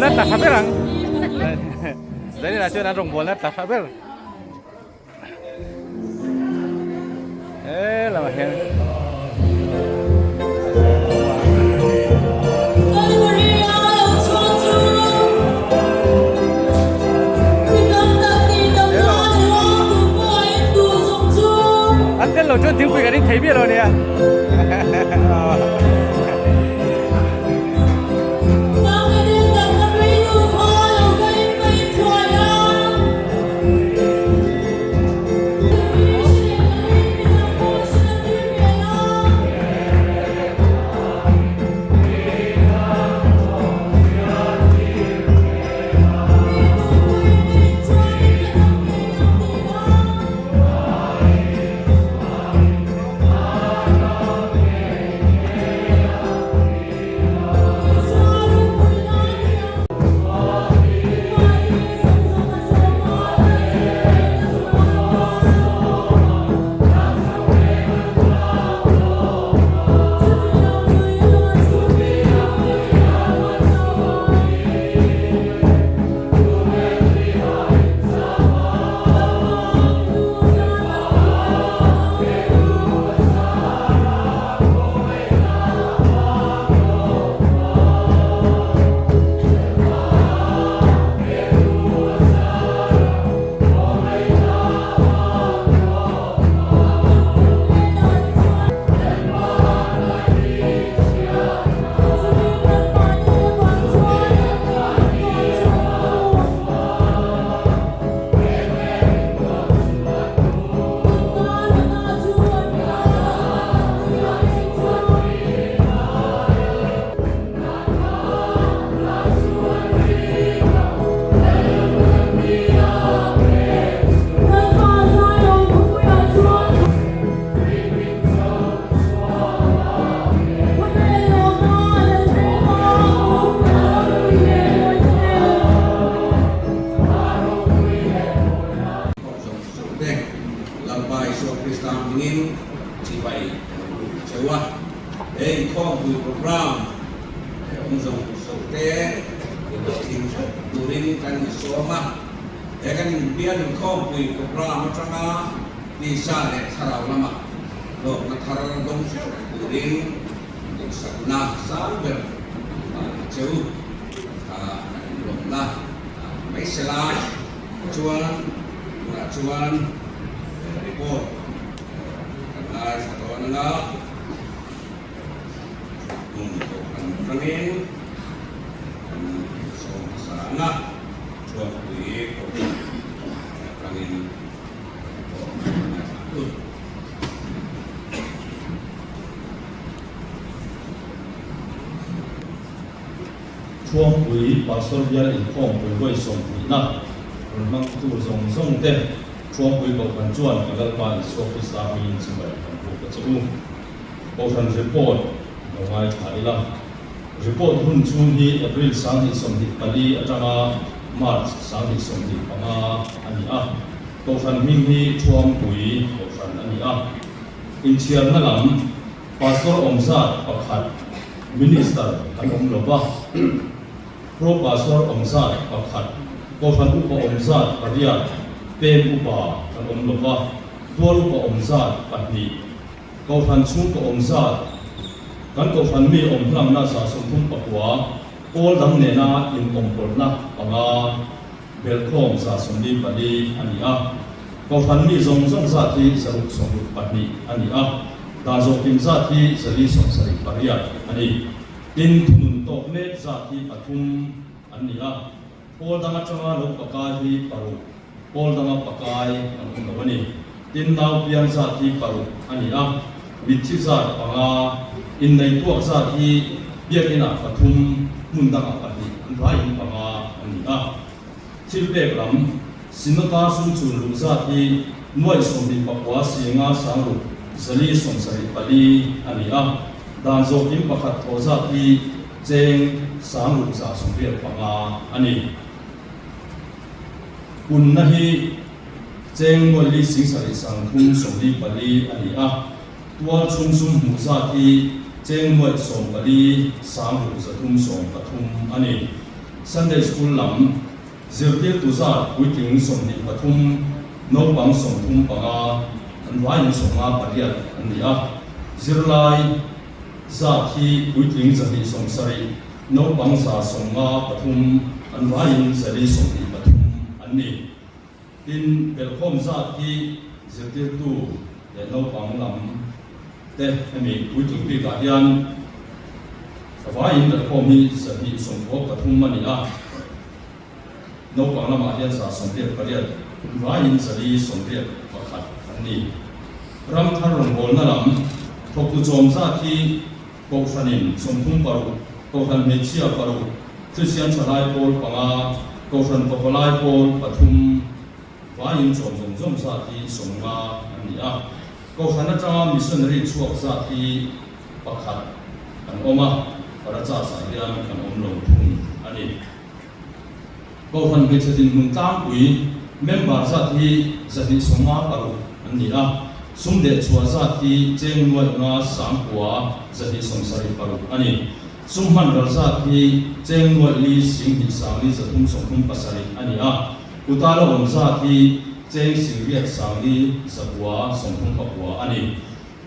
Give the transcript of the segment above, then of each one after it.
rawngbawlna tla tha ber ang zanin ah chuan an rawngbawlna tla tha ber he lamah hian an tel lo chuan thingpui kan in thei miah lo ania. Lalpa Isua Krista hmingin chibai ka lo buk cheu a, he inkhawmpui programme he awm zawng zawng te hlawhtling hreuh turin kan insawm a, he kan inbial inkhawmpui programme atanga tisa leh thlarau lama hlawkna thar dawng hreuh turin duhsakna sang ber kan a cheu kha kan inlawmna mai sela. Chuan tunah chuan report kan ngaithla dawn anga hmun pawh kan rangin kan sawm hmasa anga Thuampui pawh rangin report kan ngaithla ang. Thuampui Pastor Bial Inkhawmpui vawi sawmhnihna rawn hmangtu zawng zawng te Thuampui Kohhran chuan ka Lalpa Isua Krista hmingin chibai kan buk a che u. Kohhran report lo ngaithla ila. Report hun chhung hi April 2024 atanga March 2025 a ni a. Kohhran hming hi Thuampui Kohhran a ni a. Inchhiarna lam. Pastor awm zat pakhat, Minister kan awm lo va, Pro Pastor awm zat pakhat, Kohhran upa awm zat pariat, Pem upa kan awm lo va, Tual upa awm zat pahnih, Kohhran chhungkaw awm zat, kan Kohhran mi awm hlangna 34, pawl dang nena inawmpawlhna panga, Belkhawm 74 a ni a, Kohhran mi zawng zawng zat hi 662 a ni a, dan zawhkim zat hi 478 a ni. Tin, thunun tawk mek zat hi pathum an ni a, pawl dang atanga lo pakai hi paruk, pawl danga pakai an awm lo a ni. Tin, nau piang zat hi paruk a ni a, mitthi zat panga, inneituak zat hi biakinah pathum, hmun dangah pahnih an vaiin panga a ni a. Thil pek lam, Synod-a sum chhun luh zat hi nuaih 29 singa sangruk 474 a ni a, dan zawhkim pakhat thawh zat hi cheng sangruk 185 a ni. Punna hi cheng nuaih li sing sarih sang thum 74 a ni a, tual chhung sum hmuh zat hi cheng nuaih 14 sangruk 313 a ni. Sunday School lam zirtirtu zat puitling 23, naupang 35, an vaiin 58 an ni a. Zirlai zat hi puitling 170, naupang 153, an vaiin 423 an ni. Tin, belhkhawm zat hi zirtirtu leh naupang lam te hemi puitling bikah hian vaiin belhkhawm hi 293 a ni a, naupang lamah hian 188, vaiin 481 an ni. Ramthar rawngbawlna lam thawktu chawm zat hi Kohhranin 36, Kohhran hmeichhia paruk, Kristian thalai pawl panga, Kohhran pawpalai pawl pathum, vaiin chawm zawng zawng zat hi 50 an ni a. Kohhran atanga missionary chhuak zat hi pakhat an awm a, Parachas-ah hian kan awm lo thung a ni. Kohhran hmeichhe dinhmun tlangpui member zat hi 256 an ni a, sum leh chhuah zat hi cheng nuaih nga sangkua 276 a ni. Sum hman ral zat hi cheng nuaih li sing hnih sang li 337 a ni a, kuta la awm zat hi cheng sing riat sang li zakua 39 a ni.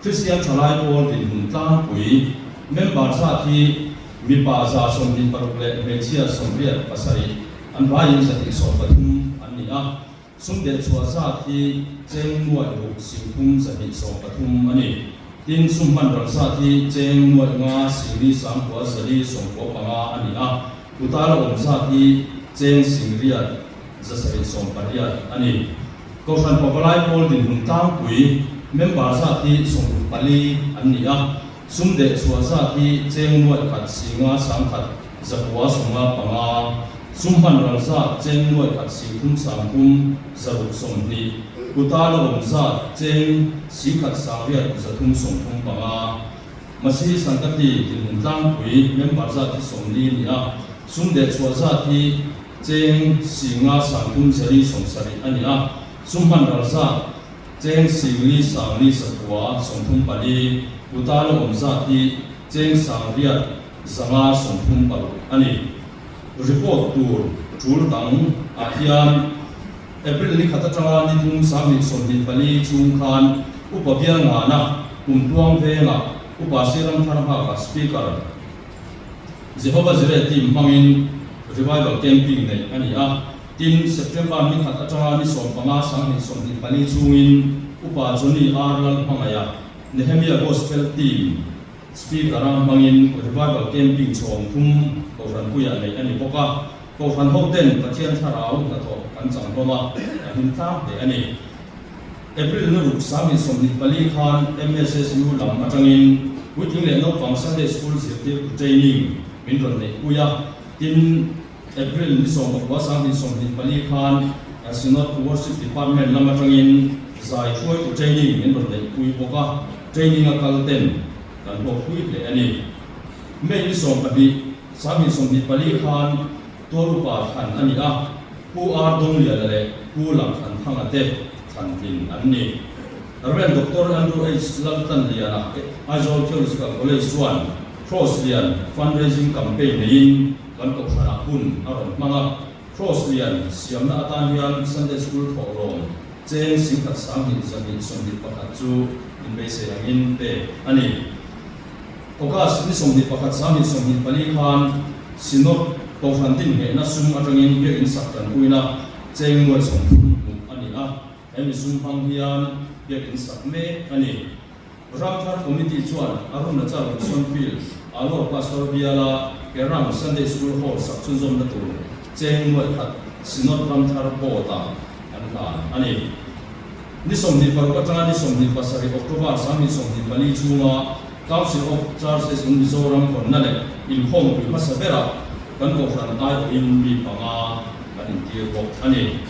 Kristian thalai pawl dinhmun tlangpui member zat hi mipa 26 leh hmeichhia 87, an vaiin 113 an ni a. Sum deh chhuah zat hi cheng nuaih ruk singthum 213 a ni. Tin, sum hman ral zat hi cheng nuaih nga singli sangkua 495 a ni a. Kuta la awm zat hi cheng singriat 780 a ni. Kohhran Pavalai pawl dinhmun tlangpui member zat hi 64 an ni a, sum deh chhuah zat hi cheng nuaih khat singa sangkhat zakua 55, sum hman ral zat cheng nuaih khat singthum sangthum zaruk 20, kuta la awm zat cheng singkhat sangriat 335. Masihi Sangkati dinhmun tlangpui member zat hi 40 ni a, sum deh chhuah zat hi Cheng singa sangthum 470 a ni a, sum hman ral zat cheng singli sangli zakua 34, kuta la awm zat hi cheng sangriat zanga 36 a ni. Report tur tul dang ah hian April ni khat atanga ni thum 2024 chhung khan Upa Bial Ngana Kumtuang vengah Upa Siram Thar Nghaka Speaker Jehovah Jireh team hmangin Revival Camping neih a ni a. Tin, September ni khat atanga ni 15 2024 chhungin Upa Johnny R. Lalhmangaia, Nehemia Gospel Team Speaker-a hmangin Revival Camping chhawm thum Kohhran puiah neih a ni bawk a. Kohhran hoten Pathian Thlarau hnathawh kan chang hlawm a, a hlim tlang hle a ni. April ni ruk 2024 khan MSSU lam atangin puitling leh naupang Sunday School zirtirtu training min rawn neihpui a. Tin, April ni 19 2024 khan Synod Worship Department lam atangin zai hruaitu training min rawn neihpui bawk a, training a kal ten kan hlawkpui hle a ni. May ni 12 2024 khan Tual upa thlan a ni a, Pu R. Dongliana leh Pu Langthan Thanga te thlan tlin an ni. Rev. Doctor Andrew H. Laltanliana, Aizawl Theological College chuan Cross Lian Fundraising Campaign neiin kan kohhranah hun a rawn hmang a. Cross Lian siamna atan hian Sunday School thawhlawm cheng singkhat sanghnih 221 chu inbeisei angin pek a ni. August ni 21 2024 khan Synod Kohhran dinhmehna sum atangin biakinn sak tanpuina cheng nuai 30 hmuh a ni a, hemi sum hmang hian biakinn sak mek a ni. Ramthar Committee chuan Arunachal Mission Field Alor Pastor biala Kerang Sunday School Hall sak chhunzawmna tur cheng nuai khat Synod Ramthar Board-ah an hlan a ni. Ni 26 atanga ni 27 October 2024 chhunga Council of Churches in Mizoram hawnna leh inkhawmpui hmasa berah kan kohhran aiawhin mi panga kan intir bawk a ni.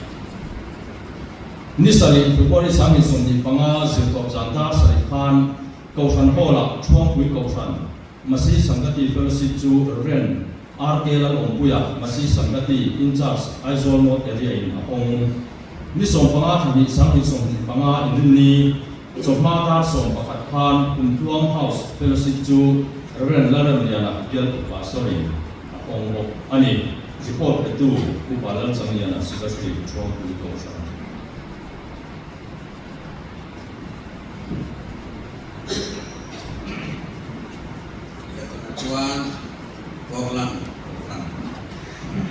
Ni sarih February 2025 zirtawp zan dar sarih khan Kohhran Hall-ah Thuangpui Kohhran Masi Sangati Fellowship chu Rev. RK Lalawmpuia Masi Sangati In-Charge Aizawl North Area in a hawng. Ni 15 thla hnih 2025 Inrinni chawhma dar 11 khan Kumtluang House Fellowship chu Rev. Lalremliana bialtu Pastor in a hawng bawk a ni. Report petu Upa Lalchangliana Secretary Thuampui Kohhran. Lehkhabu chuan Portland Kohhran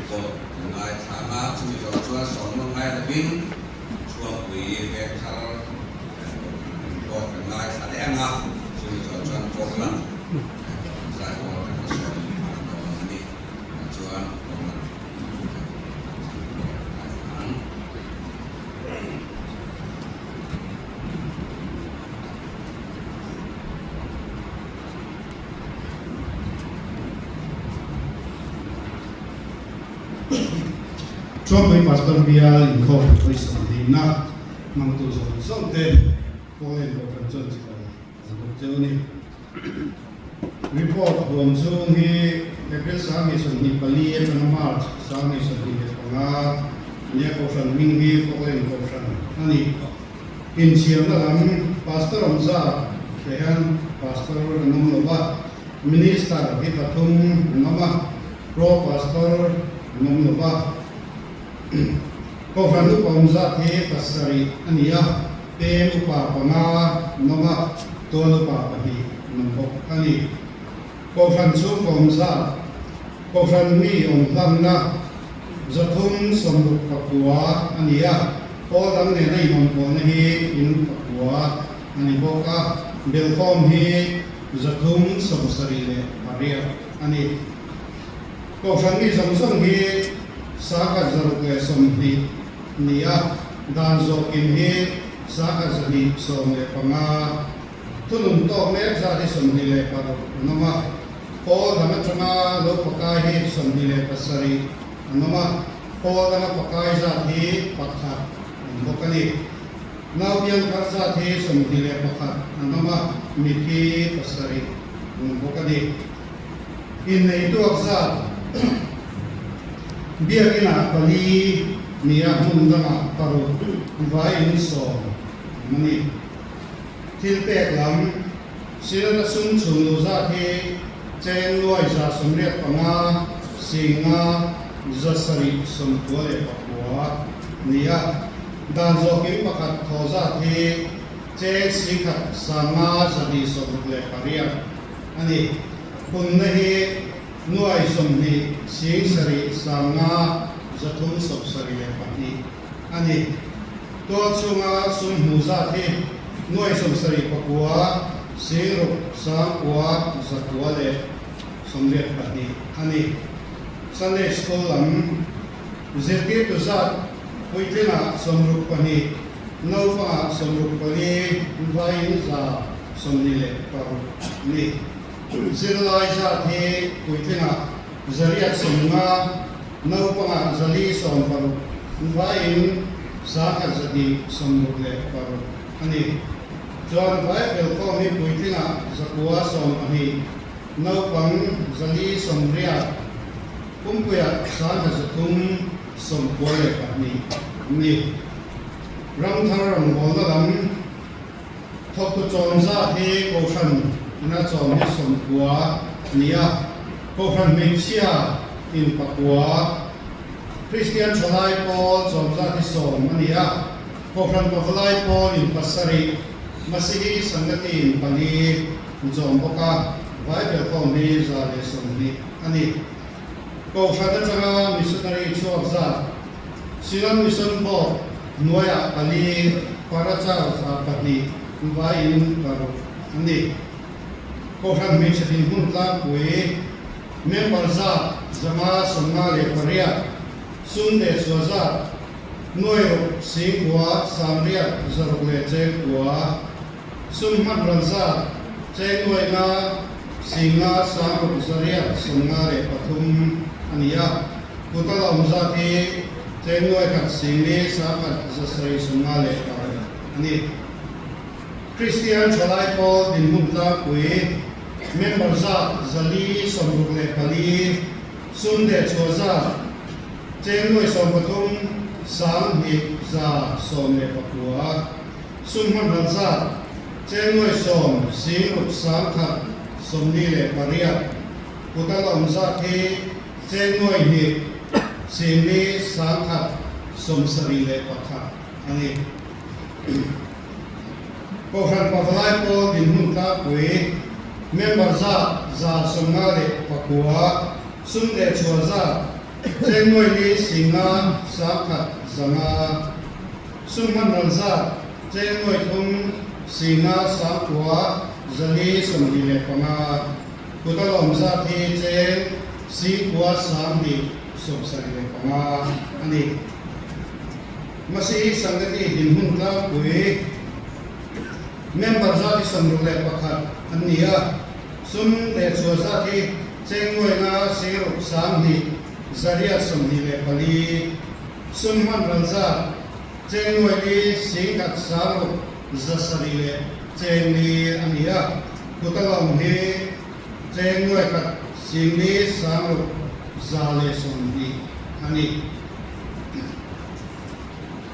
pawh kan ngaithlang a, chumi zawh chuan sawmna ngai lovin Chhuangpui vek thar Kohhran pawh kan ngaithla leh ang a, chumi zawh chuan Portland Kohhran zai pawl kan la sawm nghal dawn a ni. Tah chuan Portland Kohhran zai pawl kan ngaithla ang. Chuanpui Pastor Bial inkhawm pawisa hlihna hmangtu zawng zawng te Poland Kohhran chuan chibai an bawk cheu a ni. Report huam chhung hi April 2024 atanga March 2025 nia Kohhran hming hi Falkland Kohhran a ni. Inchhiarna lam Pastor awm zat te hian Pastor an awm lo va, Minister hi pathum an awm a, Pro Pastor an awm lo va. Kohhran upa awm zat hi pasarih a ni a, pem upa panga an awm a, tual upa pahnih an awm bawk a ni. Kohhran chhungkaw awm zat, Kohhran mi awm hlanna 369 a ni a, pawl dang nena inawmpawhna hi in pakua a ni bawk a, belkhawm hi 378 a ni. Kohhran mi zawng zawng hi 120 ni a, dan zawhkim hi 125. Thunun tawk mek zat hi 26 an awm a, pawl dang atanga lo pakai hi 27 an awm a, pawl danga pakai zat hi pakhat an bawk a ni. Naupiang thar zat hi 21 an awm a, mithi pasarih an awm bawk a ni. Inneituak zat Biakinah pali nia hmun dangah paruk vaiin sawm an awm a ni. Thil pek lam, Synod-a sum chhung lu zat hi cheng nuai 185 singa 799 ni a, dan zawhkim pakhat thaw zat hi cheng 10 sanga 268 a ni. Punna hi nuai 20 7 sanga 372 a ni. Tual chhunga sum hmu zat hi nuai 79 sing ruk sang kua zakua leh 82 a ni. Sunday School lam zirtirtu zat puitlingah 62, naupangah 64 vaiin 26 a ni. Zirlai zat hi puitlingah 850, naupangah 460 vaiin 1166 a ni. Chuan vai belkhawm hi puitlingah 912, naupang 480, kumpuiah 1392 a ni. Ramthar rawngbawlna lam. Thawktu chawm zat hi Kohhran ina chawm hi sawmkua a ni a, Kohhran hmeichhia in pakua, Kristian thalai pawl chawm zat hi sawm a ni a, Kohhran pavalai pawl in pasarih, Masihi Sangati in pali an chawm bawk a, Vaibel khawm hi 120 a ni. Kohhran atanga missionary chhuak zat Ceylon Mission Board hnuaiah pali, Parachar ah pahnih, vaiin paruk an ni. Kohhran hmeichhe dinhmun tlangpui member zat 558, sum leh chhuah zat nuai ruk singkua sangriat zaruk leh chengkua, sum hman ral zat cheng nuai nga singa sangruk zariat 53 a ni a. Kuta la awm zat hi cheng nuai khat singli sangkhat zasarih 56 a ni. Kristian thalai pawl dinhmun tlangpui member zat 464, sum leh chhuah zat cheng nuai 13 sang hnih 119, sum hman ral zat cheng nuai 10 sing ruk sang khat 48, kuta la awm zat hi cheng nuai hnih. Singli 10 71 a ni. Kohhran Pavalai pawl dinhmun tlangpui member zat 159, sum leh chhuah zat cheng nuai li singa 100 500, sum hman ral zat cheng nuai thum singa 9 425, kut a lawm zat hi cheng 9 2 75 a ni. Masihi Sangati dinhmun tlangpui member zat hi 61 an ni a, sum leh chhuah zat hi cheng nuaina siruk 2 824, sum hman ral zat cheng nuai li 1 6 700 leh cheng li a ni a, kut a lawm hi cheng nuai khat 4 6 120 a ni.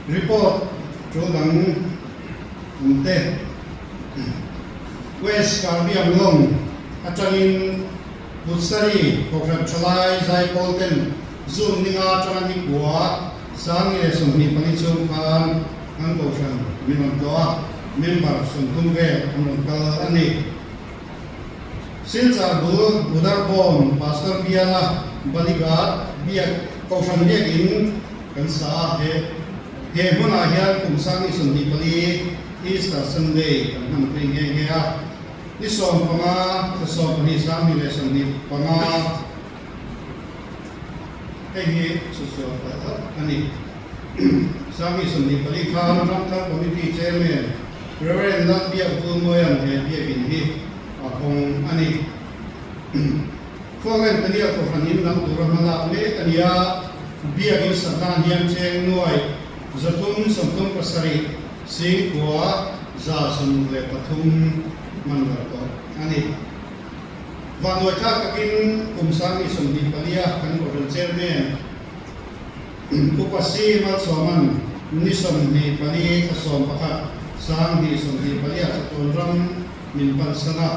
Report tul dang awm te. West Karbi Anglong atangin Kutsari Kohhran Thalai Zaipawl ten June ninga atanga ni kua 2024 chung khan an kohhran min rawn tlawh a, member 30 vel an rawn kal a ni. Silchar bul Udarbawm Pastor biala Balighat biak Kohhran biakin kan sa a, he he hmunah hian kum 2024 Easter Sunday kan hman phei nghe nghe a, ni 15 thla 12 2025 hei hi chhuchhuah palh hlauh a ni. 2024 khan Ramthar Committee Chairman Rev. Lalbiak Vulmawia'n he biakin hi a hawng a ni. Fallen Peniel Kohhran in lam tura hma lak mek a ni a, biakin Satan hian cheng nuai 337 singkua 163 hman lar tawh a ni. Vanduai thlak takin kum 2024 a kan Kohhran Chairman Upa Si Malsawman ni 24 thla 11 2024 ah chatuan ram min pansan a,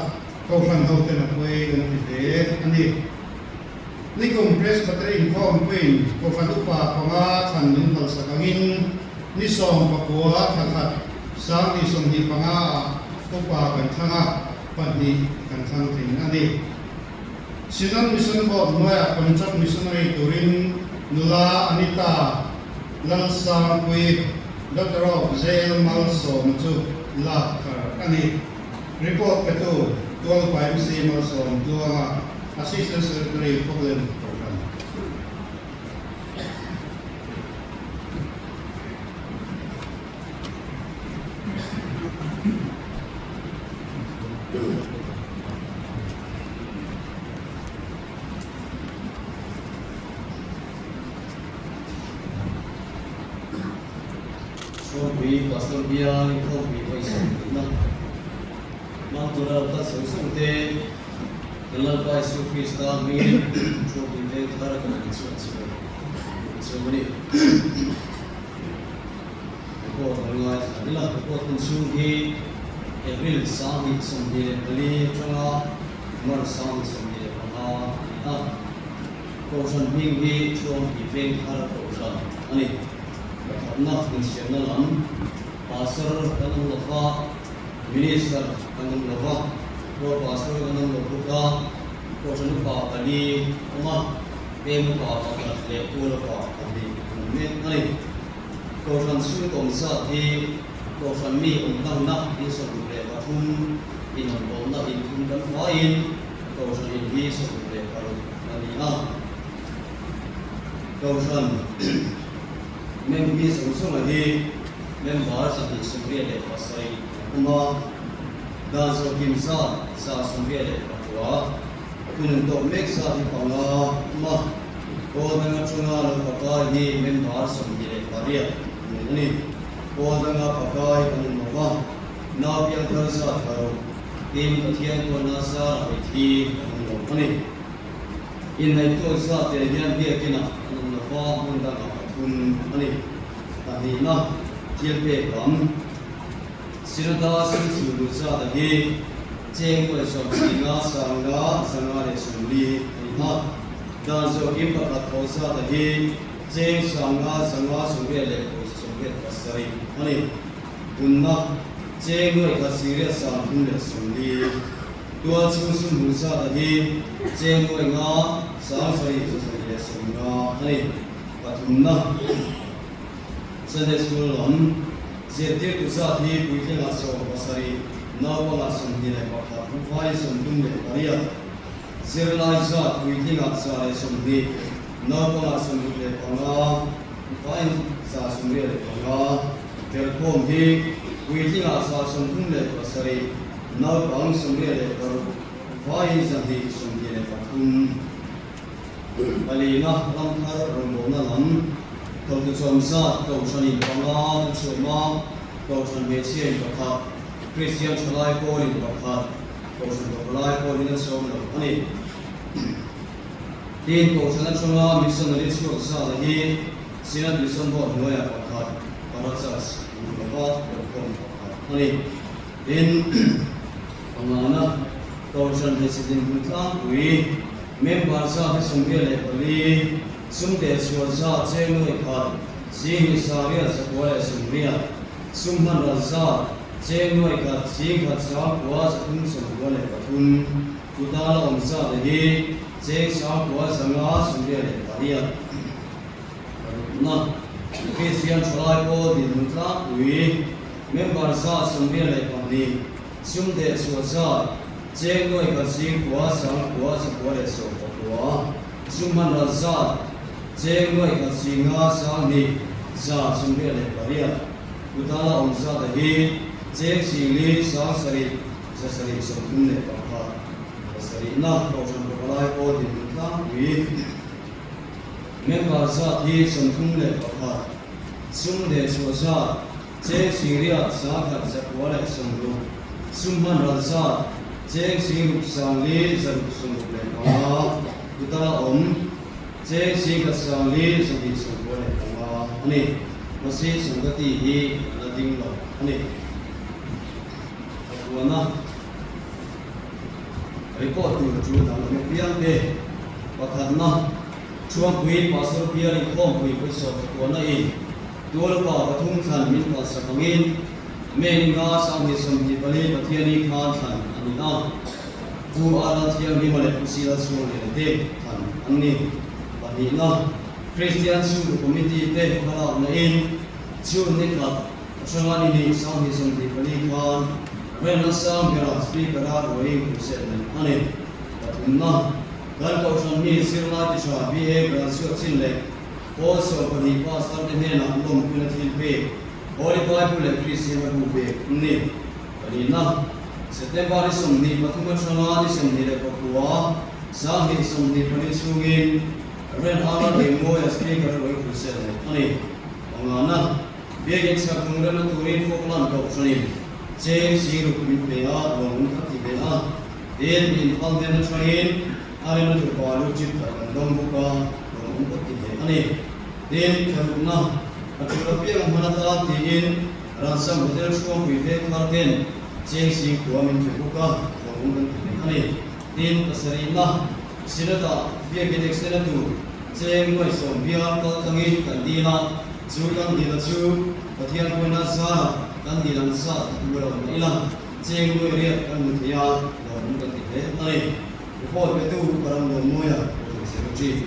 Kohhran hoten a pawi kan ti hle a ni. Nikum Presbytery inkhawmpuiin Kohhran upa panga thlan min phalsak angin ni 19 thla khat 2025 ah upa kan thlang a, pahnih kan thlang tling a ni. Synod Mission Board hnuaiah contract missionary turin nula Anita Lalsangpui, daughter of JL Malsawma chu lak thar a ni. Report petu Tualpa MC Malsawm Tluanga, Assistant Secretary Khawlem Kohhran. Chhuangpui Pastor bial inkhawmpui pawisa tihna hmang tura lo kal sawng sawng te kan Lalpa Isu Krista hmingin Chhuangpui veng thar kan han inchhuah chhuah chhuah a ni. Report kan ngai thla ila, report hun chhung hi April 2024 atanga March 2025 a ni a. Kohhran hming hi Chhuangpui Veng Thar Kohhran a ni. Pakhatna insiamna lam Pastor kan awm lo va, Minister kan awm lo va, Pro Pastor kan awm lo bawk a, Kohhran upa pali awm a, Pem upa pakhat leh Pual upa pahnih an awm mek a ni. Kohhran chhungkawm zat hi Kohhran mi awm dangna in 63 inawmbawlna in thum kan hmaiin Kohhran in hi 66 a ni a. Kohhran mem hi zawng zawnga hi member 287 an awm a, dan zawhkim zat 189 thunun tawk mek zat hi panga awm a, Pawl danga chunga lo pakai hi member 28 an awm a ni. Pawl danga pakai an awm lo va, nau piangthar zat paruk tin Pathian tuanna zara mitthi an awm lo a ni. Inneihtuak zat te hian biakinah an awm lo va, hmun dangah pathum a ni. Pahnihna, thil pek lam. Synod-a sum chhun duh zata hi cheng nuai 75 sanga 540 a ni a. Dan zawhkim pakhat thaw zat a hi cheng 50 5 80 leh pawisa 87 a ni. Punna, Cheng nuaikhat siriat 340. Tual chhung sum hmuh zat a hi cheng nuainga 7 750 a ni. Pathumna, Sunday School lam zirtirtu zat hi puitlingah 17, naupangah 21, vai 38. Zirlai zat puitlingah 120, naupangah 65, vai 185. Belkhawm hi puitlingah 137, naupang 86, vai 223. Palina ram thar rawngbawlna lam Kohhran chawm zat Kohhranin panga a chhuam a, Kohhran hmeichhiain pakhat, Kristian thalai pawlin pakhat, Kohhran tawpalai pawlin a chhuam lo a ni. Tin, Kohhran atanga missionary chhuak zat a hi Synod Mission Board hnuaiah pakhat, Parachurch an ni lova, Belkhawm pakhat a ni. Tin, pangana Kohhran hmeichhe dinhmun tlangpui member zat hi 24, sum teh chhuah zat cheng nuai khat, zing hi sariat 920, sum hman ral zat cheng nuai khat, zing khat 9393, kutala awm zat hi cheng 9588. Parukna, Kristian thalai pawl dinhmun tlangpui member zat 22, Sum deh chhuah zat, cheng nuai khat zing khua, sang khua, zakua leh 19, sum hman ral zat, cheng nuai khat zing nga, sang hnih, 188, kutala awm zat a hi, cheng 40 7 731, pasarihna, Kohhran Pavalai pawl dinhmun tlangpui, member zat hi 31, sum deh chhuah zat, Cheng Siriat 100 960, sum hman ral zat, cheng 6 4 665, kutala awm, cheng 1 4 295 a ni. Masi Sangati hi a la ding lo a ni. Pakuana report tur chu dang awm apiang te. Pakhatna, Chhuangpui Pastor Bial inkhawmpui pawisa pakuana in Tualpa pathum thlan min palsak angin May nga 2024 Pathiani khan thlan a ni a. Pu A Lalthianghima leh Pu Si Lalchhuangliana te thlan an ni. Pahnihna, Kristian Chhungkaw Committee te hmalakna in June ni khat atanga ni hnih 2024 khan Remna Sangbera Speaker-a ruaiin crusade neih a ni. Pathumna, kan Kohhran mi zirlai ti tha BA graduate chin leh Pawl 12 pastor te hnenah lawmpuina thil pek, Holy Bible leh Kristian a bu pek an ni. Palina, September ni 23 atanga ni 29, 2024 chhungin Ren Ara Lengmawia Speaker a rawi crusade neih a ni. Pangana, Biakin chhak lung remna turin Falkland Kohhranin cheng 60,000 min pe a, lawm kan ti ve a. Tin, inphal hnen atangin a remna tur balu chip khat kan dawng bawk a, lawmawm ka ti hle a ni. Tin, thlarukna a tul apiang a hman atan tiin Ransam Hotel chhuangpui veng thar ten cheng 10,000 min pe bawk a, lawmawm kan ti hle a ni. Tin, pasarihna Synod-ah biakin extend-a tur cheng nuai 10 bial kal tlangin kan dil a, chu kan dila chu Pathian puaina zarah kan dil ang zat a tum lo mah ila, Cheng nuai riat kan hmu thei a, lawmawm kan ti hle a ni. Report petu Param Lawmawia Kohhran Secretary.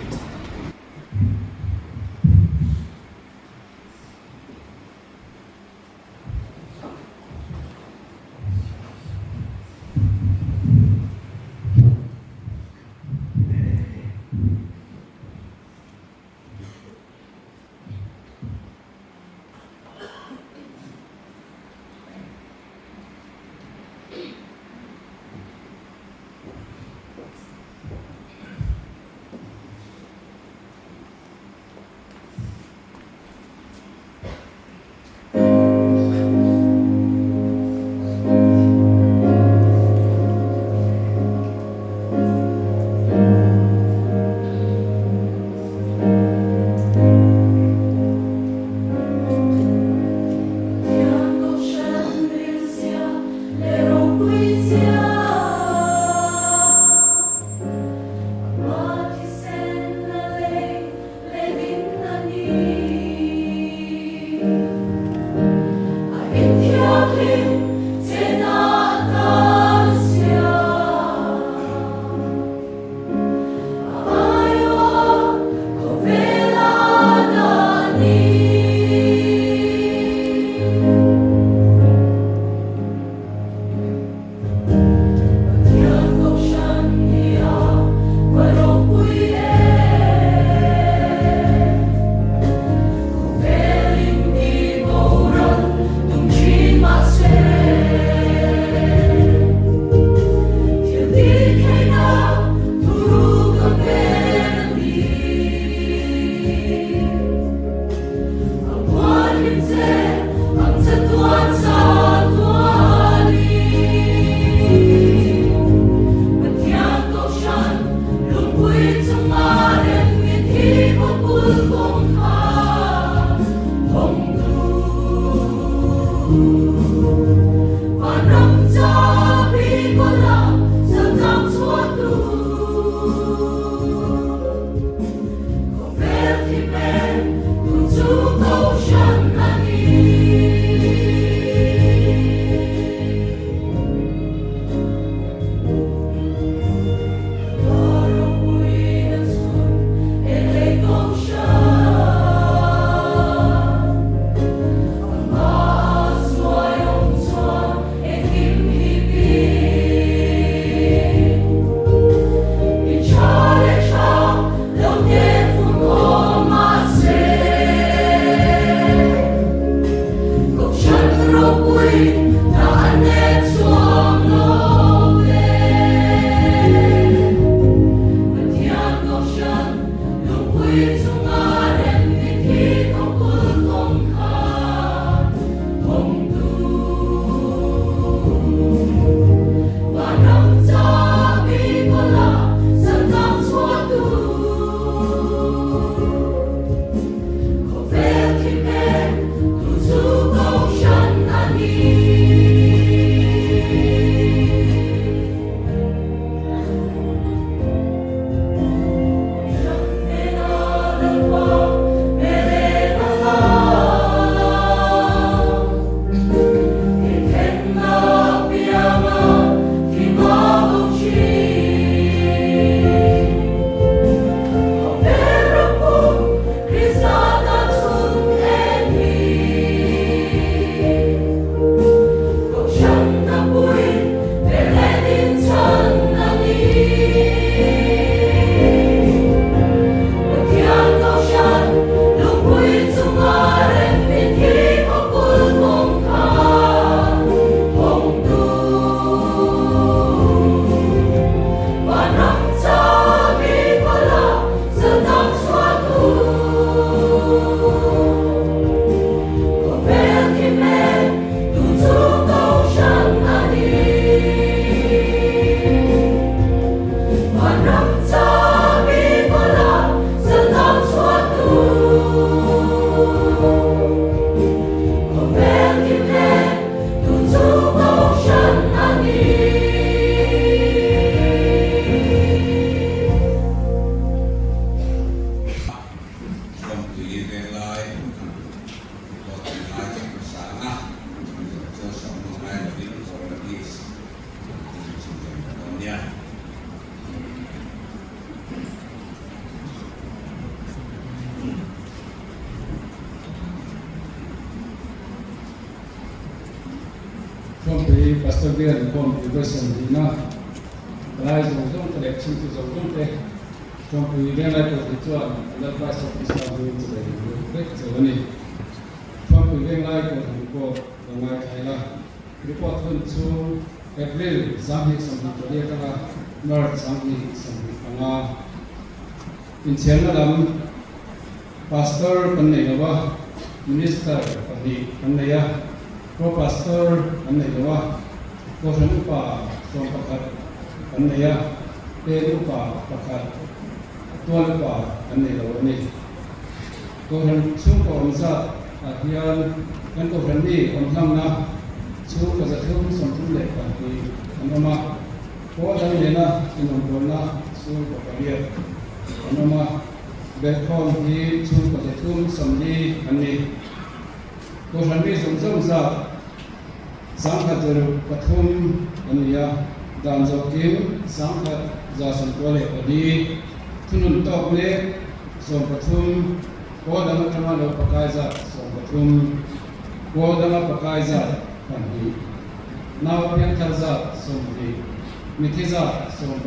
Pastor Bial Inkhawm Pui 30na palai zawng zawng te leh chhungtu zawng zawng te Thuampui Venglai Kohhran chuan an Lalpa Isua Krista hmingin chibai kan buk vek cheu a ni. Thuampui Venglai Kohhran report lo ngaithla ila. Report hun chu April 2024 atanga March 2025. Inchhiarna lam Pastor kan nei lo a, Minister pahnih kan nei a, Pro Pastor kan nei lo a, Kohhran Upa 11 kan nei a, Pen Upa pakhat, Tual Upa kan nei lo a ni. Kohhran chhungkaw awm zat ah hian kan Kohhran mi awm hlangna chhungkaw 332 an awm a, pawl dang nena inawmbawnna chhungkaw pariat an awm a. Belhkhawm hi chhungkaw 340 an ni. Kohhran mi zawng zawng zat 103 an ni a, dan zawh kim 1194, thunun tawk mek 13, pawl dang atanga lo pakai zat 13, pawl danga pakai zat pahnih, nau piangthar zat 20, mithi zat 11,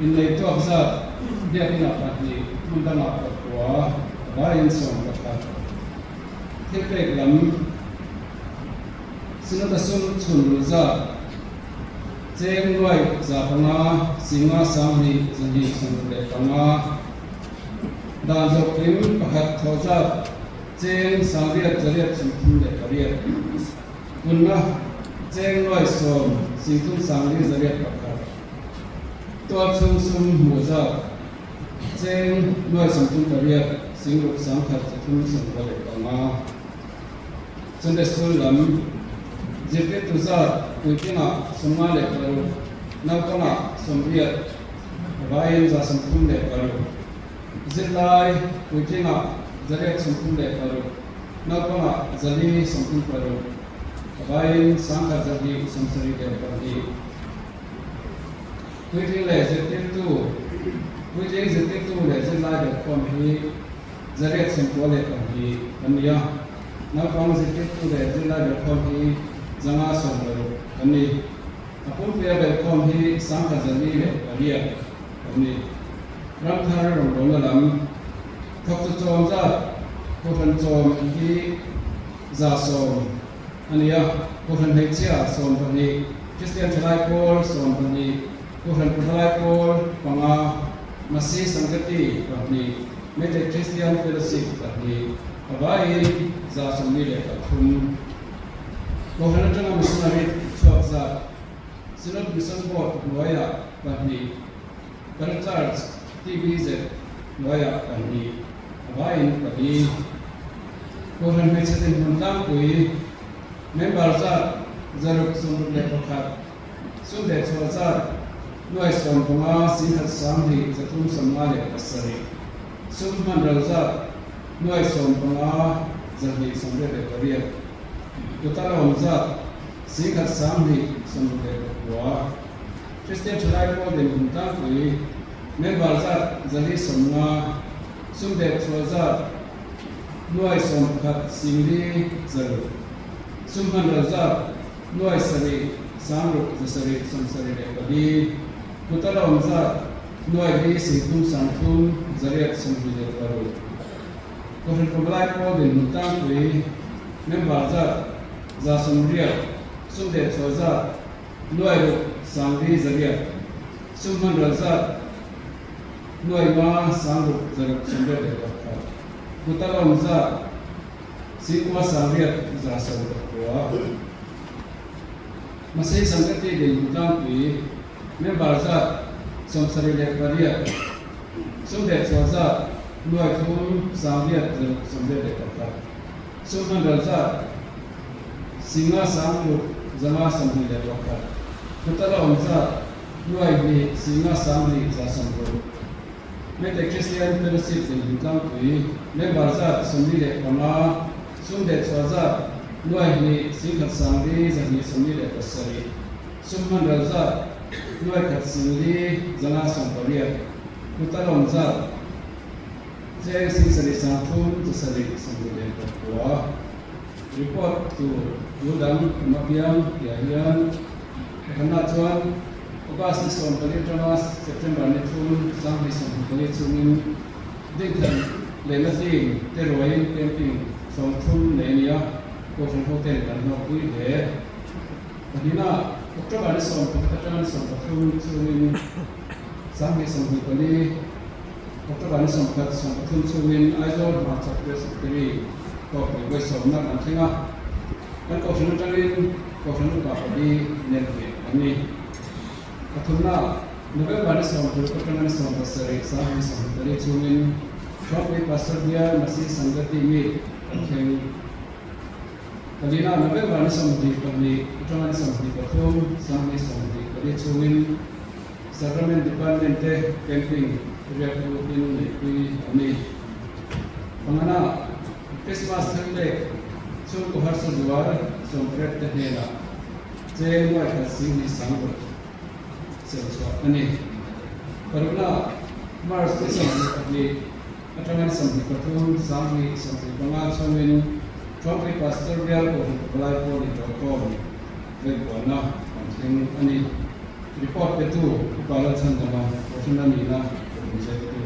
innei tuak zat biakinah pahnih, hmun dangah pakua, vaiin 11. Thil pek lam Synod-a sum chhun rul zat cheng nuai 500 singa 2 265, dan zawh kim pakhat thawh zat cheng 8838, punna cheng nuai 10 3 501, tual chhung sum hmuh zat cheng nuai 38 6 1 395. Sunday School lam zirtirtu zat puitlingah 56, naupangah 80, vaiin 136, zirlai puitlingah 836, naupangah 436, vaiin 1272. Puitling leh zirtirtu, Puitling zirtirtu leh zirlai belhkhawm hi 892 kan ni a, naupang zirtirtu leh zirlai belhkhawm hi 560 kan ni. A pumpuia belhkhawm hi 1408 kan ni. Ramthar rawngbawlna lam thawktu chawm zat Kohhran chawm hi 100 a ni a, Kohhran hmeichhia 12, Kristian thalai pawl 12, Kohhran pavalai pawl panga, Masi Sangati pahnih, Meitei Kristian Fellowship pahnih, pavaiin 43. Kohhran atanga missionary chhuak zat, Synod Mission Board hnuaiah pahnih, kan Church TBZ hnuaiah pahnih, pavaiin pali. Kohhran hmeichhe dinhmun tlangpui, member zat 661, Sum leh chhuah zat nuai 15 singkhat 20 357, sum hman ral zat nuai 15 288, kuta la awm zat 10 20 69, Kristian thalai pawl dinhmun tlangpui member zat 450, sum leh chhuah zat nuai 11 singli 600, sum hman ral zat Nuai sarih, 600 774, kuta la awm zat, nuai li 30 30 826. Kohhran Pavalai pawl dinhmun tlangpui, member zat, 80, sum leh chhuah zat, nuai ruk 400 8, sum hman ral zat, nuai nga 600 681, kuta la awm zat, Singkua 800 19. Masei Sangkati dinhmun tlangpui member zat 78, sum leh chhuah zat nuai thum 861, sum hman ral zat 5 6 521, khuta la awm zat nuai hnih 5 2 160. Meitei Kristian Fellowship dinhmun tlangpui member zat 45, sum leh chhuah zat nuai hnih 10 10 247, sum hman ral zat nuai khat 4 580, kuta lawm zat cheng 7 3 7 79. Report tur tul dang awm apiang tihah hian pakhatna chuan August ni 14 atanga September ni 3 2024 chungin Dingthan lehna team te ruaiin camping 30 nei a ni a, Kohhran hoten kan hlawkpui hle. Pahnihna, October ni 11 atanga ni 13 chungin 2024, October ni 11, 13 chungin Aizawl Hmarchhak Presbytery Kohhran vawisawmna kan thleng a, kan kohhran atangin Kohhran Upa pali nen hmeh an ni. Pathumna, November ni 16 atanga ni 17, 2024 chungin Hrawkpui Pastor Bial Masi Sangati Meet kan thleng. Palina, November ni 22 atanga ni 23, 2024 chungin Sacrament Department te camping riak lutin neihpui an ni. Pangana, Christmas thilpek chhungkaw harsa zual sawmpret te hnenah cheng nuai khat sing hnih sang ruk sem chhuah a ni. Parukna, March ni 22 atanga ni 23, 2025 chhungin Thuampui Pastor Bial Kohhran Pavalai Pawl Inrawlkhawm Vengkualna kan thleng a ni. Report petu Upa Lalchhandama Kohhran a nihna Kohhran Zirtu.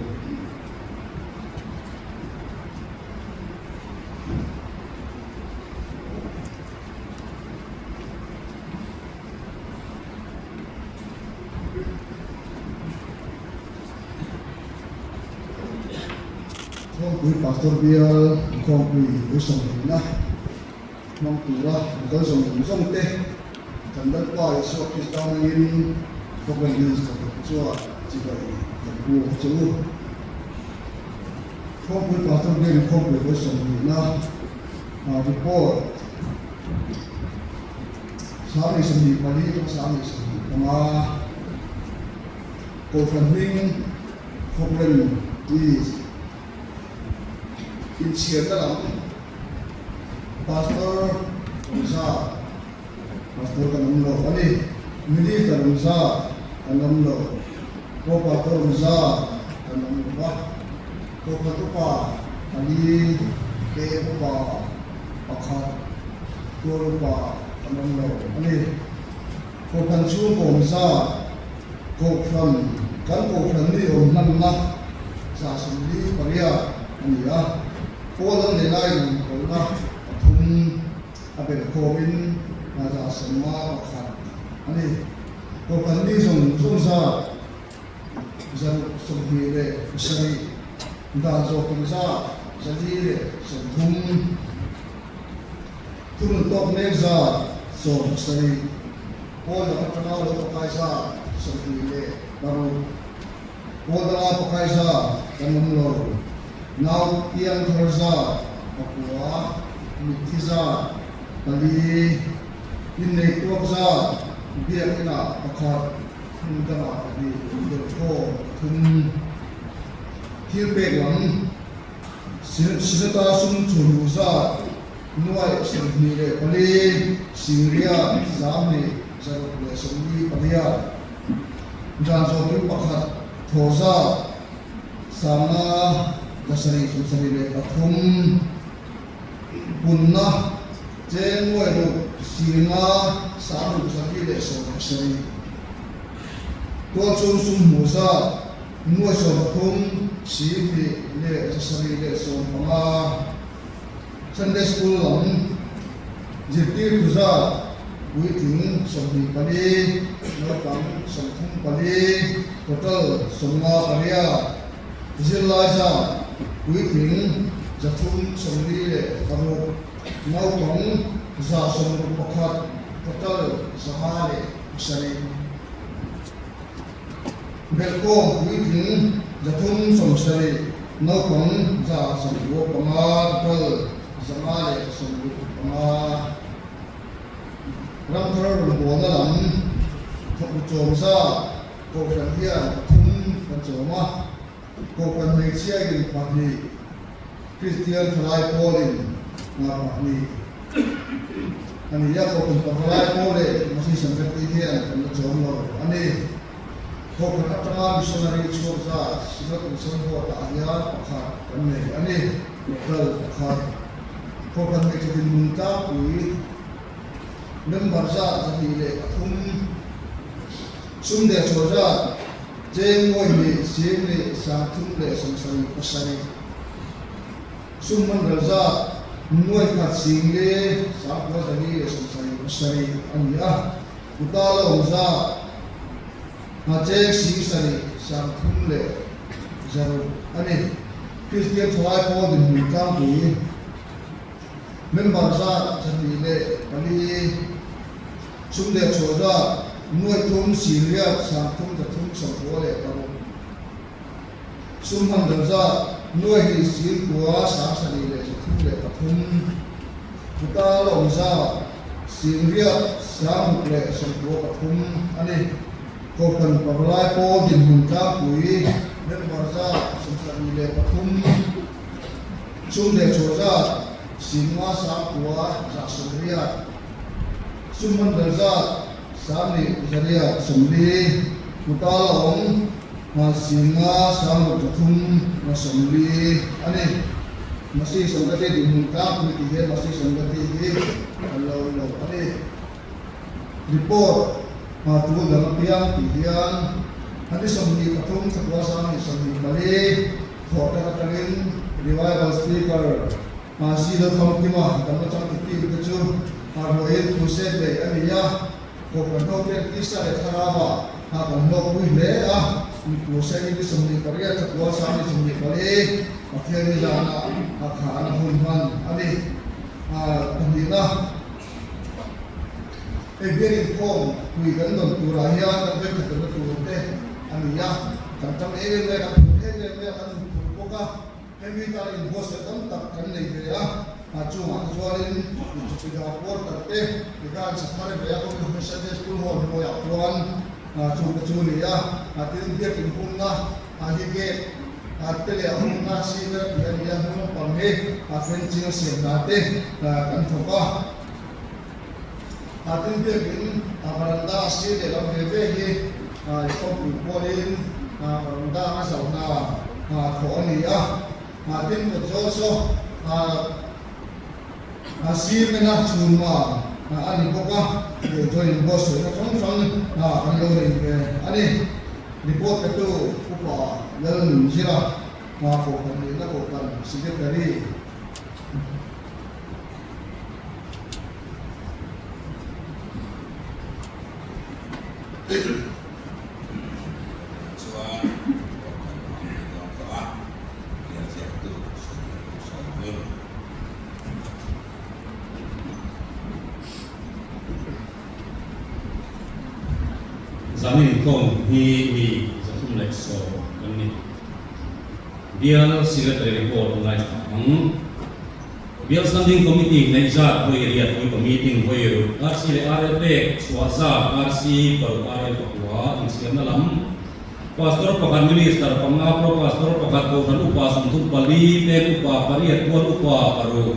Thawngpui Pastor Bial Inkhawmpui Vawisawmhlimna hmang tura an kal zawng zawng te kan Lalpa Isua Krista hmangin Khawvel News Pakhat chuan chibai kan bu a che u. Thawngpui Pastor Bial Inkhawmpui Vawisawmhlimna report 2024 atanga 2025 Kohhran hming Khawklen East inchhiarna lam Pastor Awmza Pastor kan awm lo a ni. Minister Awmza kan awm lo. Ko Pastor Awmza kan awm lo va. Kohhran upa pali, peng upa pakhat, tual upa kan awm lo a ni. Kohhran chhung awmza Kohhran kan Kohhran mi awm hmanna 48 a ni a, Paul an leh laiin an kawlhna pathum a belhkhawmin 51 a ni. Kohhran mi zawng zawng zat 627, dan zawhkim zat 430. Thunun tawk mek 17, Pawl dang atanga lo pakai 26, pawl danga pakai zat kan awm lo, nau piang thar 9, mitthi 4, innei tuak zat biakinah pakhat, hmun dangah pahnih, belhkhawm pathum, thil pek lam. Sinata sum chu lu 24, Singria 3,648, Dan zawhpui pakhat thaw 5,773, punna cheng nuai ruk singa sang ruk 417, tualchhung sum hmuh 3,275, Sunday School lam zirtirtu puitling 24, naupang 34, total 58, zirlai puitling 346, naupang 161, total 507. Belhkawm puitling 370, naupang 95, total 565. Ramthar rawngbawlna lam thawktu chawm zat Kohhran hian pathum kan chawm a, Kohhran hmeichhiain pahnih, Kristian thalai pawlin pahnih a ni a, Kohhran pavalai pawl leh Masi Sangati hian kan la chawm lo a ni. Kohhran atanga missionary chhuak zat Synod Mission Board ah hian pakhat kan nei a ni, total pakhat. Kohhran hmeichhe dinhmun tlangpui member zat 203, sum leh chhuah zat cheng ngawi hnih sing leh 377, sum man ral zat nuai khat sing leh 9477 a ni a. Kuta la awm zat hna cheng 73,300 a ni. Kristian thalai pawl dinhmun tlangpui member zat 204, sum leh chhuah zat nuai thum singriat sang thum zathum sawmkua leh paruk, sum hman dal zat nuai hnih singkua sang sarih leh zathum leh pathum, kuta la awm zat singriat sang ruk leh 93 a ni. Kohhran pavalai pawl dinhmun tlangpui member zat 73, sum leh chhuah zat singnga sangkua za sawmriat, sum man dal zat sanghnih zariat sawmli, kuta la awm singnga sangruk zathum na sawmli a ni. Masi Sangati dinhmun tlangpui tih hian Masi Sangati hi kan lo lo a ni. Report hma tul dang apiang tih hian a ni 23 thakua 2024 thawh tak atangin Revival Speaker hma si lo famkima kan la chang ti te chu harhawhin crusade nei a ni a, kohhran ho ten tisa leh thlarau ah hna kan hlawkpui hle a, crusade ni 28 thakua 2024 Pathian ni zana a khahna hun hman a ni. Pahnihna. Hei biak inkhawm pui kan dawn turah hian kan veng khat lohna tur te a ni a, kan tang em em mai a, kan phur em em mai a, kan hmu phur bawk a, hemi tan inbuatsaih tam tak kan nei ve a, a chungah te chuanin inchawpida quarter te tikhan sathar ve a, Community Sunday School Hall hnuaiah khuan chung te chu a ni a, tin biak inhungna hi gate te leh a hungna sir tih a ni a, hnung lampang hi a fencing a siam hna te kan thawk a. Tin biakin varanda a sir leh lam ve ve hi kawngpui pawlin varanda a zauh hna thawh a ni a. Tin kawt zawl saw a sir mena chhunma a ni bawk a, join buatsaihna hrang hrang kan lo nei ve a ni. Report petu Upa Lalnunzira Kohhran Nihna Kohhran Secretary. Chuan kohhran ang ni dawn tawh a, bial ziaktu Senior Pu Sawmhmun. Zanin inkhawm hi mi 310 kan ni. Bial Secretary Report ngaithla ang. Bial Standing Committee neih zat vawi riat puipa meeting vawi ruk RC leh RL pek chhuah zat RC paruk RL pakua inchhiarna lam Pastor pakhat Minister panga Pro Pastor pakhat Kohhran Upa 34 pek Upa pariat Tual Upa paruk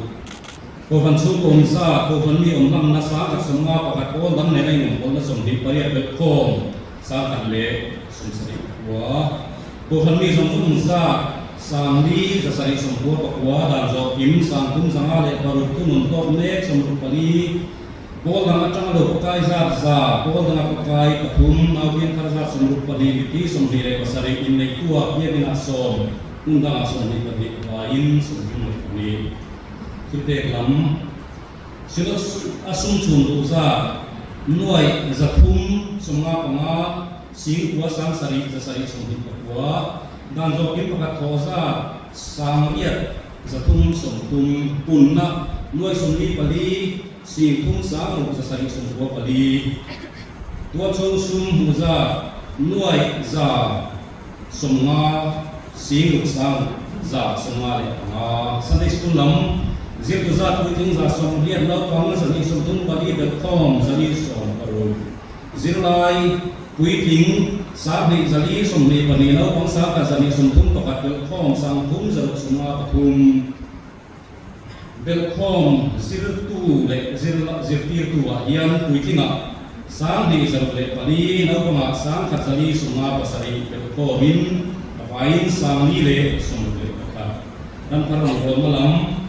Kohhran chhungkaw awm zat Kohhran mi awm hmangna 151 pawl dang nena inawmhawlna 28 belhkhawm 179. Kohhran mi zawng zawng zat 4,799 dan zawh kim 3,506 thunun tawk mek 64 pawl dang atanga lo pakai zat za pawl danga pakai pathum naupiang thar zat 62 mithi 27 inneihtuak biakinah sawm hmun dangah 22 vaiin 32 thilpek lam Synod a sum chhun duh zat nuai 355 singkua sang sarih za sarih 29 dan zawh kim pakhat thawh zat sang riat 330 punna nuai 44 sing thum sang ruk za sarih 94 tualchhung sum hmuh zat nuai 150 sing ruk sang 155 Sunday School lam zirtu zat puitling 80 naupang 234 belhkhawm 160 zirlai puitling 2,422 naupang 1,131 belhkhawm 3,653 belhkhawm zirtu leh zirtirtu ah hian puitlingah 2,104 naupangah 1,157 belhkhawmin a vaiin 4,061 ramthar rawngbawlna lam.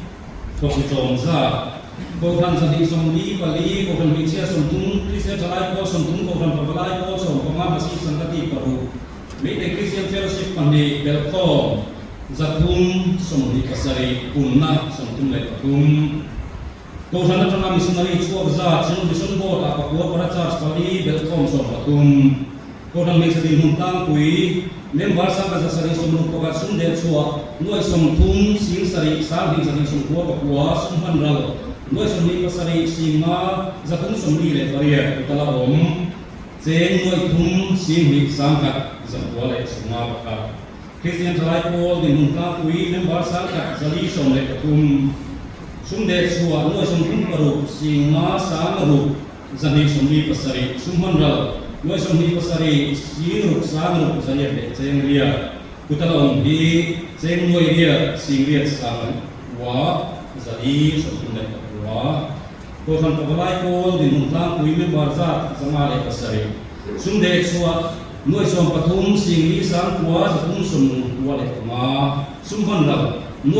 Thawk chawm zat, Kohhran 244, Kohhran hmeichhia 30, Kristian Thalai Pawl 30, Kohhran Pavalai Pawl 15, Masi Sangati paruk, Meitei Kristian Fellowship pahnih, Belkhawm 327, Punna 33. Kohhran atanga missionary chhuak zat, Synod Mission Board ah pakua para church pali, Belkhawm 13. Kohhran hmeichhe dinhmun tlangpui, member 1761 sum deh chhuah, 30 72 99 sum hman ral, 27 5,348 kut a la awm, cheng 3 2,151. Kristian Thalai Pawl dinhmun tlangpui, member 1113 sum deh chhuah, 36 5,5 247 sum hman ral, 27 sing ruk sang ruk zariat leh cheng riat, kut a la awm hi cheng nuai riat sing riat sang kua 439. Kohhran Pavalai Pawl dinhmun tlangpui member zat 507 sum deh chhuah 13 sing li sang kua 395 sum hman ral 10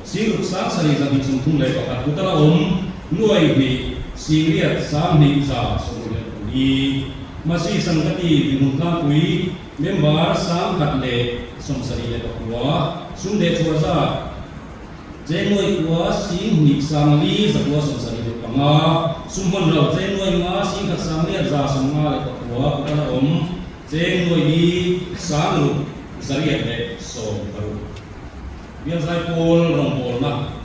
sing ruk sang sarih 231 kut a la awm 2 2 1,164. Masi Sangati dinhmun tlangpui member 179 sum leh chhuah zat cheng 9 2,575 sum hman ral cheng 5 1,959 kut a la awm cheng 4 6,660. Bial Zaipawl rawngbawlna,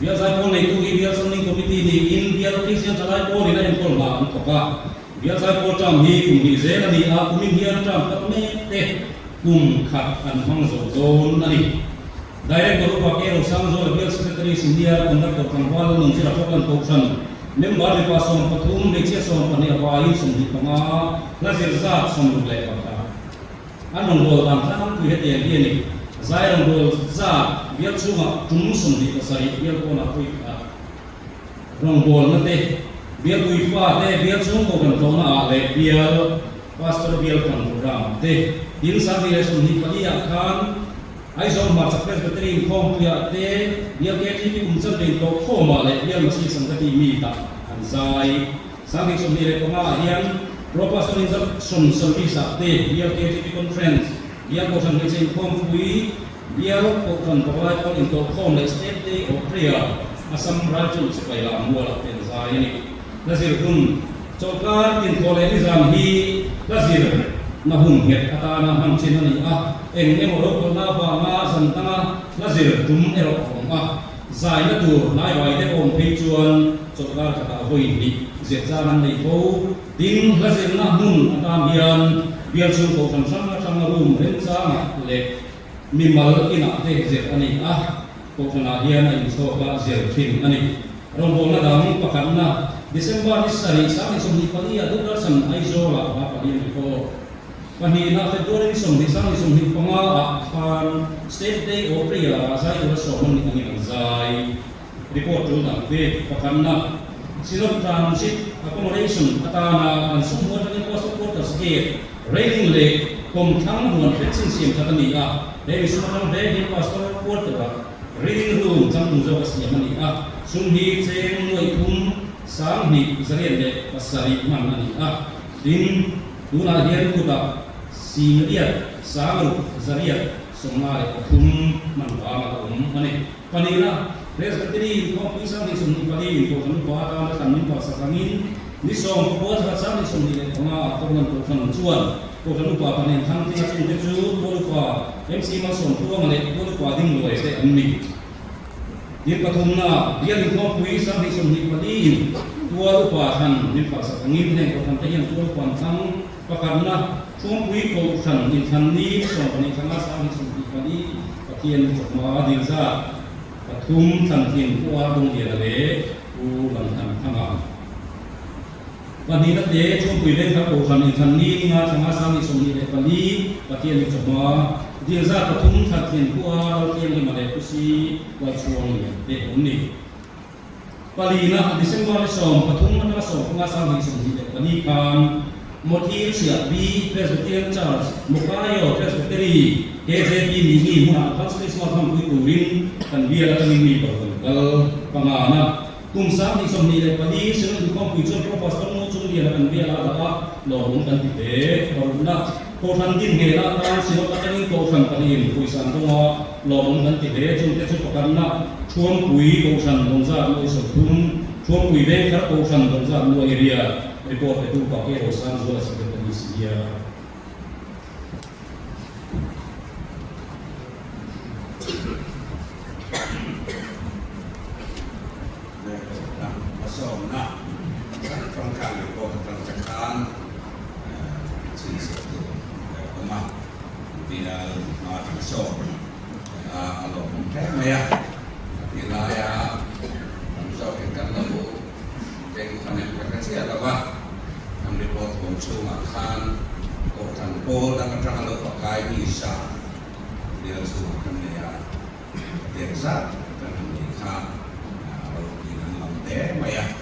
Bial Zaipawl neitu hi Bial Standing Committee niin Bial Kristian Thalai Pawlin a enkawl hna an thawk a. Bial Zaipawl term hi kum hnih zel a ni a, kumin hian term khat mek te kum khat an hmang zo dawn a ni. Director Upa K. Rosangzuala Bial Secretary Senior Conductor Tlangval Nunzira Falkland Kohhran Member mipa 13, hmeichhia 12 a vaiin 25, hla zir zat 61. An rawngbâwl dan tlangpui hetiang hi a ni, Zai rawngbâwl zat bial chhungah tum 27 bial pawnah pui khat rawngbâwlna te, bial puifa te, bial chhung kohhran tlawhna ah leh bial pastor bial kan program te. Tin, 2024 ah khan Aizawl Hmarchak Presbytery inkhawmpuiah te, bial KTP kum chanve intlawh khawmah leh bial Masi Sangati meet-ah an zai. 2025 ah hian Pro Pastor Induction Service ah te Bial KTP Conference, Bial Kohhran Hmeichhe Inkhawmpui, Bial Kohhran Pavalai Pawl Intawhkhawm leh State Day of Prayer, Assam Rifle Sipai Lam Mual ah te an zai a ni. Hla zir hun, Chawlhkar tinthawh leh nizan hi hla zir na hun nghet atana hman chin a ni a, eng emaw rokhawlhna avanga zan danga hla zir tum erawh a awm a. Zaina tur hnaivai te awm phei chuan chawlhkar khatah vawi hnih zir chang an nei fo. Tin, hla zirna hmun atan hian bial chhung kohhran hrang atanga room remchangah leh mimal inah te zir a ni a, kohhranah hian a inchhawk a zir thin a ni. Rawngbawlna dang pakhatna December ni sarih 2024 ah Doordarshan Aizawl-ah hla pali an record. Pahnihna February ni 20 2025 ah khan State Day of Prayer ah zai tura sawm an nih angin an zai. Report tul dang te pakhatna Synod Transit Accommodation atana kan sum hmu atangin Pastor Quarters Gate railing leh kawmthlang huan fencing siam that a ni a, he mi sum atang hle hian Pastor Quarter ah reading room changtlung zawk a siam a ni a, sum hi cheng 32,700 hman a ni a, tin, Tunah hian kutah 600 653 hman vang a la awm a ni. Pahnihna, Presbytery inkhawmpui 2024 inkohhran upa atana thlan min palsak angin ni 10 thla 2025 ah Kohhran Kohhran chuan Kohhran upa pahnih an thlang tling a, chungte chu Tual upa MC Malsawmtluanga leh Tual upa Dingluai te an ni. Tin pathumna, bial inkhawmpui 2024 in tual upa thlan min phalsak angin heng kohhran te hian tual upa an thlang. Pakhatna, Thuampui kohhran inthlan ni 12 thanga 2024 Pathian chawhma dil zat pathum thlan thin Pu Ar Bungliana leh Pu Lamthan Thanga. Pahnihna te, Chhungpui Vengthar Kohhran inthlan ni ninga thanga 2024 Pathian hi chawhma dil zat pathum thlan thin Pu A Lalthianghima leh Pu Si Lalchhuang Lian te an ni. Palina, December ni 13 atanga 15 2024 khan Mothil Chhiah B Presbyterian Church, Mukaio Presbytery, KJP Mingi hmunah Advance Christmas hmanpui turin kan bial atangin mi paruk an kal. kal. Pangana, Kum 2024 Synod Inkhawmpui chuan Pro Pastor Ngo Chung Liana kan bial a dah a, lawmawm kan ti hle. Parukna, Kohhran din nghehna atan Synod atangin Kohhran pahnihin pawisa an dawng a, lawmawm kan ti hle. Chungte chu pakhatna, Thuampui Kohhran Dawngzat Nuai 30, Thuampui Vengthar Kohhran Dawngzat Nuai Area, report petu Pake Rosangzuala Secretary Senior. Hmasawnna hrang hrang khan report atang te khan chhinchhiah tur a awm a, bial hma kan sawm a a lawmawm hle mai a, a ti laia tam zawkin kan lo bengkhawn em ka hre chiah lo a, kan report awm chhungah khan Kohhran pawl dang atanga lo pakai mi sa bial chhungah kan nei a, Tek zat kan han neih kha a ropui an lam hle mai a.